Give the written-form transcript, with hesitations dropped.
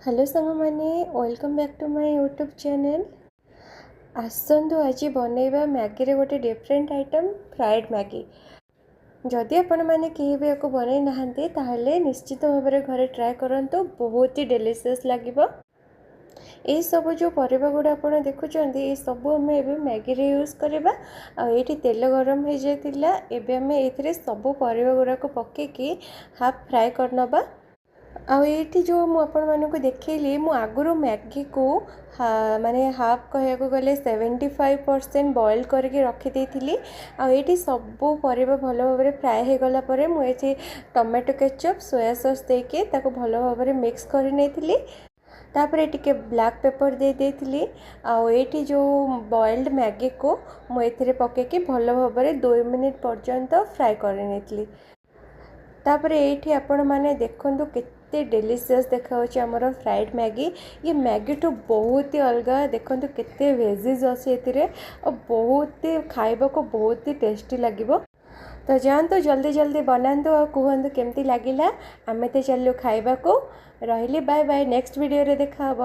Hello ସାଙ୍ଗମାନେ, welcome back to my YouTube channel। ଆସନ୍ତୁ, ଆଜି ବନେଇବା ମ୍ୟାଗିରେ ଗୋଟେ ଡିଫରେଣ୍ଟ ଆଇଟମ୍, ଫ୍ରାଏଡ଼୍ ମ୍ୟାଗି। ଯଦି ଆପଣମାନେ କେହି ବି ୟାକୁ ବନେଇ ନାହାନ୍ତି, ତାହେଲେ ନିଶ୍ଚିତ ଭାବରେ ଘରେ ଟ୍ରାଏ କରନ୍ତୁ। ବହୁତ ହି ଡେଲିସିୟସ୍ ଲାଗିବ। ଏଇସବୁ ଯେଉଁ ପରିବା ଗୁଡ଼ା ଆପଣ ଦେଖୁଛନ୍ତି, ଏସବୁ ଆମେ ଏବେ ମ୍ୟାଗିରେ ୟୁଜ୍ କରିବା। ଆଉ ଏଇଠି ତେଲ ଗରମ ହେଇଯାଇଥିଲା। ଏବେ ଆମେ ଏଇଥିରେ ସବୁ ପରିବା ଗୁଡ଼ାକୁ ପକାଇକି ହାଫ୍ ଫ୍ରାଏ କରିନେବା। ଆଉ ଏଇଠି ଯେଉଁ ମୁଁ ଆପଣମାନଙ୍କୁ ଦେଖେଇଲି, ମୁଁ ଆଗରୁ ମ୍ୟାଗିକୁ ମାନେ ହାଫ୍ କହିବାକୁ ଗଲେ 75% ବଏଲ୍ କରିକି ରଖିଦେଇଥିଲି। ଆଉ ଏଇଠି ସବୁ ପରିବା ଭଲ ଭାବରେ ଫ୍ରାଏ ହେଇଗଲା ପରେ ମୁଁ ଏଇଠି ଟମାଟୋ କେଚପ୍, ସୋୟା ସସ୍ ଦେଇକି ତାକୁ ଭଲ ଭାବରେ ମିକ୍ସ କରିନେଇଥିଲି। ତାପରେ ଟିକେ ବ୍ଲାକ୍ ପେପର୍ ଦେଇ ଦେଇଥିଲି। ଆଉ ଏଇଠି ଯେଉଁ ବଏଲ୍ଡ ମ୍ୟାଗିକୁ ମୁଁ ଏଥିରେ ପକାଇକି ଭଲ ଭାବରେ 2 ମିନିଟ୍ ପର୍ଯ୍ୟନ୍ତ ଫ୍ରାଏ କରିନେଇଥିଲି। ତାପରେ ଏଇଠି ଆପଣମାନେ ଦେଖନ୍ତୁ, କେତେ ଡେଲିସିୟସ୍ ଦେଖାଯାଉଛି ଆମର ଫ୍ରାଏଡ଼୍ ମ୍ୟାଗି। ଇଏ ମ୍ୟାଗିଠୁ ବହୁତ ହି ଅଲଗା। ଦେଖନ୍ତୁ, କେତେ ଭେଜିଜ୍ ଅଛି ଏଥିରେ ଆଉ ବହୁତ ହି ଖାଇବାକୁ ବହୁତ ହି ଟେଷ୍ଟି ଲାଗିବ। ତ ଯାଆନ୍ତୁ, ଜଲ୍ଦି ଜଲ୍ଦି ବନାନ୍ତୁ ଆଉ କୁହନ୍ତୁ କେମିତି ଲାଗିଲା। ଆମେ ତ ଚାଲିଲୁ ଖାଇବାକୁ। ରହିଲି, ବାଏ ବାଏ। ନେକ୍ସଟ ଭିଡ଼ିଓରେ ଦେଖା ହେବ।